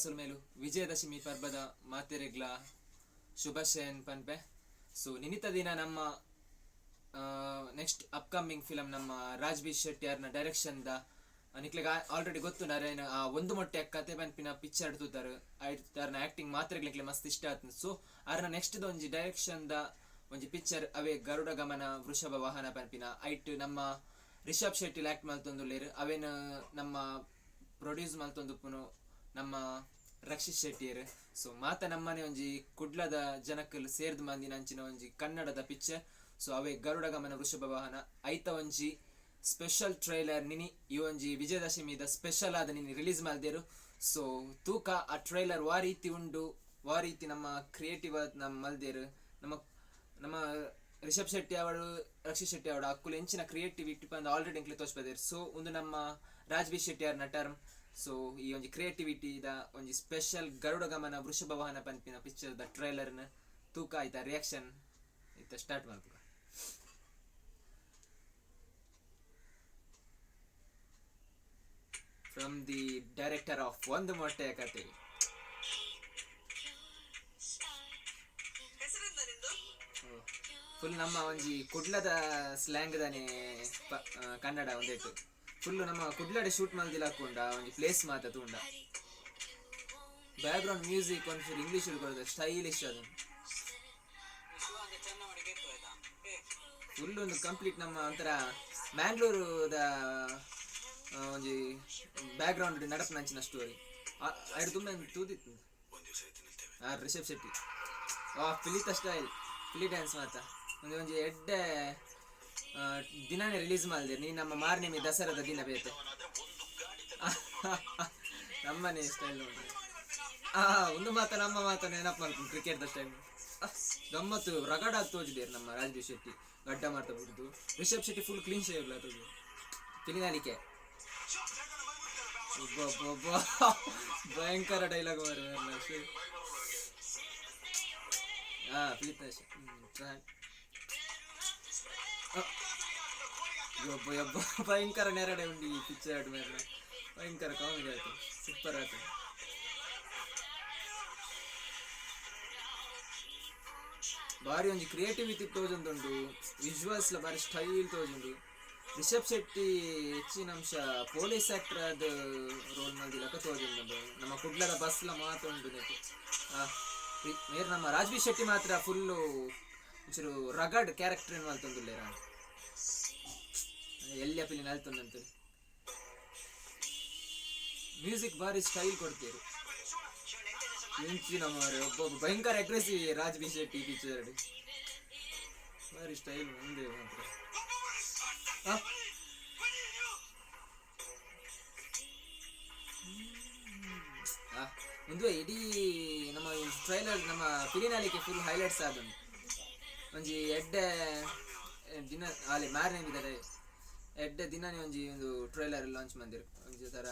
ಸೊಲ್ಮೆಲು. ವಿಜಯದಶಮಿ ಪರ್ಬದ ಮಾತೆರೆಗ್ಲಾ ಶುಭಾಶಯನ್ ಪನ್ಪೆ. ಸೊ ನಿಮಿತ್ತ ದಿನ ನಮ್ಮ ನೆಕ್ಸ್ಟ್ ಅಪ್ಕಮಿಂಗ್ ಫಿಲಮ್ ನಮ್ಮ ರಾಜ್ ಬಿ ಶೆಟ್ಟಿ ಅರ್ನ ಡೈರೆಕ್ಷನ್ ದ, ನಿಕ್ಲೆಗ್ ಆಲ್ರೆಡಿ ಗೊತ್ತು ಅರೆನ ಆ ಒಂದು ಮೊಟ್ಟೆ ಕತೆ ಪನ್ಪಿನ ಪಿಕ್ಚರ್ ತೂತಾರ್. ಅರ್ನ ಆಕ್ಟಿಂಗ್ ಮಾತ್ರ ನಿಕ್ಲೆ ಮಸ್ತ್ ಇಷ್ಟ ಆತ್ಂಡ್. ಸೊ ಅರ್ನ ನೆಕ್ಸ್ಟ್ ಒಂಜಿ ಡೈರೆಕ್ಷನ್ ದ ಒಂಜಿ ಪಿಕ್ಚರ್ ಅವೇ ಗರುಡ ಗಮನ ವೃಷಭ ವಾಹನ ಪನ್ಪಿನ. ಐಟ್ ನಮ್ಮ ರಿಷಬ್ ಶೆಟ್ಟಿ ಆಕ್ಟ್ ಮಲ್ತೊಂದುಲ್ಲೆರ್. ಅವೇನ್ ನಮ್ಮ ಪ್ರೊಡ್ಯೂಸ್ ಮಲ್ತೊಂದುಪ್ಪುನು ನಮ್ಮ ರಕ್ಷಿತ್ ಶೆಟ್ಟಿಯರ್. ಸೊ ಮಾತ ನಮ್ಮನೆ ಒಂಜಿ ಕುಡ್ಲದ ಜನಕ್ಕಲ್ ಸೇರ್ದ್ ಮಂದಿನ ಅಂಚಿನ ಒಂಜಿ ಕನ್ನಡದ ಪಿಕ್ಚರ್. ಸೊ ಅವೇ ಗರುಡ ಗಮನ ವೃಷಭ ವಾಹನ. ಐತ ಒಂಜಿ ಸ್ಪೆಷಲ್ ಟ್ರೈಲರ್ ನಿನಿ ಈ ಒಂಜಿ ವಿಜಯದಶಮಿದ ಸ್ಪೆಷಲ್ ಆದ ನಿನಿ ರಿಲೀಸ್ ಮಲ್ದೆರ್. ಸೊ ತೂಕ ಆ ಟ್ರೈಲರ್ ವಾ ರೀತಿ ಉಂಡು, ವಾ ರೀತಿ ನಮ್ಮ ಕ್ರಿಯೇಟಿವ್ ನಮ್ಮ ಮಲ್ದೆರ್, ನಮ್ಮ ನಮ್ಮ ರಿಷಬ್ ಶೆಟ್ಟಿ ಅವರು, ರಕ್ಷಿತ್ ಶೆಟ್ಟಿ ಅವರು ಅಕ್ಕುಲು ಎಂಚಿನ ಕ್ರಿಯೇಟಿವಿಟಿ ಪಂದ್ ಆಲ್ರೆಡಿ ಎಂಕ್ಲೆ ತೋಚ್ಪದೆರ್. ಸೊ ಉಂದು ನಮ್ಮ ರಾಜ್ ಬಿ ಶೆಟ್ಟಿ ಅವ್ರನ ಟರ್ಮ್. ಸೊ ಈ ಒಂಜಿ ಕ್ರಿಯೇಟಿವಿಟಿ ದ ಒಂಜಿ ಸ್ಪೆಷಲ್ ಗರುಡ ಗಮನ ವೃಷಭ ವಾಹನ ಪನ್ಪಿನ ಪಿಕ್ಚರ್ ದ ಟ್ರೈಲರ್ ನ ತೂಕ, ಆಯ್ತಾ ರಿಯಾಕ್ಷನ್ ಇತ್ತ ಸ್ಟಾರ್ಟ್ ಮಲ್ಪುಗ. ಫ್ರಮ್ the director of ಒಂದು ಮೊಟ್ಟೆಯ ಕತೆ. ಹೆಸರೆಂತ ನಿಂದು? ಫುಲ್ ನಮ್ಮ ಒಂಜಿ ಕುಡ್ಲದ ಸ್ಲ್ಯಾಂಗ್ ದಾನೆ ಕನ್ನಡ ಒಂದೇಟು. ಫುಲ್ ನಮ್ಮ ಕುಡ್ಲಡೆ ಶೂಟ್ ಮಲ್ದಿಲ್ಲ ಹಾಕೊಂಡ ಒಂಜಿ ಪ್ಲೇಸ್ ಮಾತ ತೂಂಡ. ಬ್ಯಾಕ್ ಗ್ರೌಂಡ್ ಮ್ಯೂಸಿಕ್ ಒಂಚೂರು ಇಂಗ್ಲಿಷ್ ಕೊಡೋದು, ಸ್ಟೈಲಿಶ್ ಅದು. ಫುಲ್ ಒಂದು ಕಂಪ್ಲೀಟ್ ನಮ್ಮ ಒಂಥರ ಮ್ಯಾಂಗ್ಳೂರುದ ಒಂಜಿ ಬ್ಯಾಕ್ ಗ್ರೌಂಡ್ ನಡಪುನಂಚಿನ ಸ್ಟೋರಿ. ಐಡ್ ತುಂಬ ತೂದಿತ್ತು. ಆ ರಿಷಬ್ ಶೆಟ್ಟಿ, ವಾ, ಪಿಲಿತ ಸ್ಟೈಲ್, ಪಿಲಿ ಡ್ಯಾನ್ಸ್ ಮಾತ. ಒಂದು ಒಂಜಿ ಎಡ್ಡೆ ದಿನಾನೇ ರಿಲೀಸ್ ಮಾಡಿದೆ ನೀ ನಮ್ಮ ಮಾರ್ನೆಮಿ ದಸರಾದ ದಿನ ಬೇತೆ. ನಮ್ಮನೆ ಸ್ಟೈಲ್ ನೋಡ್ರಿ. ಆ ಒಂದು ಮಾತ ನಮ್ಮ ಮಾತ ನೆನಪು ಮಾಡ್ಕೊಂಡು ಕ್ರಿಕೆಟ್ the style ಗಮ್ಮತ್ತು ರಗಡ ತೋಜಿದೇರು. ನಮ್ಮ ರಾಜ್ ಬಿ ಶೆಟ್ಟಿ ಗಡ್ಡ ಮಾಡ್ತಾ ಬಿಡುದು. Rishab Shetty full clean shave ತೋಜು. ಪಿಲಿನಾಲಿಕೆ ಒಬ್ಬ ಭಯಂಕರ ಡೈಲಾಗ್ ಮಾರ್ರೆ. ಹಾ, ಪಿಲಿತ. ಯೊಬ್ಬ ಯೊಬ್ಬ, ಭಯಂಕರ ನೆರಡೆ ಉಂಡು ಈ ಪಿಕ್ಚರ್ ಮೇಲೆ. ಭಯಂಕರ ಕಾಮಿಡಿ ಆಯ್ತು, ಸೂಪರ್ ಆಯ್ತು. ಬಾರಿ ಒಂಜಿ ಕ್ರಿಯೇಟಿವಿಟಿ ತೋಜೊಂದುಂಡು. ವಿಜುವಲ್ಸ್ ಲ ಬಾರಿ ಸ್ಟೈಲ್ ತೋಜುಂಡು. ರಿಷಬ್ ಶೆಟ್ಟಿ ಹೆಚ್ಚಿನ ಅಂಶ ಪೊಲೀಸ್ ಆಕ್ಟರ್ ಆದ್ ರೋಲ್ ಮಲ್ದಿಲಕ ತೋಜೊಂದುಂಡು. ನಮ್ಮ ಕುಡ್ಲದ ಬಸ್ ಲ ಮಾತ ಉಂಡು ನೆಟ್. ಮೇರ್ ನಮ್ಮ ರಾಜ್ ಬಿ ಶೆಟ್ಟಿ ಮಾತ್ರ ಫುಲ್ಲು ಒಂಚೂರು ರಗಡ್ ಕ್ಯಾರೆಕ್ಟರ್ ಮಲ್ತೊಂದುಲ್ಲೆರ್. ಎಲ್ಲಿ ಪಿಲಿ ನಲ್ತೊಂದಂತ. ಮ್ಯೂಸಿಕ್ ಬಾರಿ ಸ್ಟೈಲ್ ಕೊಡ್ತೀರು. ಎಂಚಿನ ಮಾರ್ರೆ, ಒಬ್ಬೊಬ್ಬ ಭಯಂಕರ aggressive Raj B Shetty picture. ಬಾರಿ ಸ್ಟೈಲ್ ಮುಂದೆ ಮಾತ್ರ. ಆ? ಆ, ಒಂದು ಇಡೀ ನಮ್ಮ ಟ್ರೈಲರ್ ನಮ್ಮ ಪಿಲಿನಾಲಿಕೆ ಫುಲ್ ಹೈಲೈಟ್ಸ್ ಆದುಂಡು. ಒಂಜಿ ಎಡ್ಡೆ ದಿನ ಅಲ್ಲಿ ಮಾರನೇ ಎಡ್ಡೆ ದಿನನೇ ಒಂಜಿ ಒಂದು ಟ್ರೈಲರ್ ಲಾಂಚ್ ಮಂದಿರ್ ಒಂಜಿ ತರ.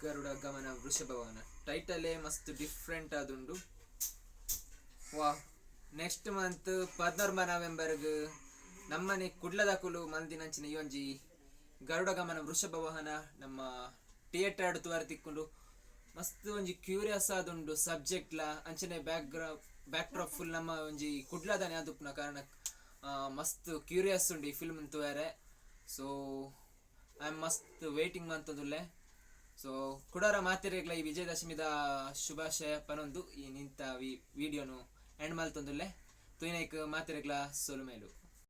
ಗರುಡ ಗಮನ ವೃಷಭವನ ಟೈಟಲೇ ಮಸ್ತ್ ಡಿಫ್ರೆಂಟ್ ಆದುಂಡು. ವಾ, ನೆಕ್ಸ್ಟ್ ಮಂತ್ 16 ನವೆಂಬರ್ಗ್ ನಮ್ಮನೆ ಕುಡ್ಲದಕುಲು ಮಲ್ದಿನಂಚಿನ ಈ ಒಂಜಿ ಗರುಡ ಗಮನ ವೃಷಭ ವಾಹನ ನಮ್ಮ ಥಿಯೇಟರ್ ತುವರೆ ತಿಕ್ಕುಂಡು. ಮಸ್ತ್ ಒಂಜಿ ಕ್ಯೂರಿಯಸ್ ಆದುಂಡು ಸಬ್ಜೆಕ್ಟ್ ಲ. ಅಂಚನೆ ಬ್ಯಾಕ್ ಬ್ಯಾಕ್ ಡ್ರಾಪ್ ಫುಲ್ ನಮ್ಮ ಒಂಜಿ ಕುಡ್ಲದಾನೆ ಆದುಪ್ಪುನ ಕಾರಣ ಮಸ್ತ್ ಕ್ಯೂರಿಯಸ್ ಉಂಡು ಈ ಫಿಲ್ಮ್ ತೂಯರೆ. ಸೊ I ಮಸ್ತ್ ವೇಟಿಂಗ್ ಮಂತೊಂದುಲ್ಲೆ. ಸೊ ಕುಡರ ಮಾತೆರೆಗ್ಲ ಈ ವಿಜಯದಶಮಿದ ಶುಭಾಶಯ ಪನೊಂದು ಈ ನಿಂತ ವಿಡಿಯೋನು ಎಂಡ್ ಮಲ್ತೊಂದುಲ್ಲೆ. ತೂಯಿನೈಕ್ ಮಾತೆರೆಗ್ಲ ಸೊಲ್ಮೆಲು.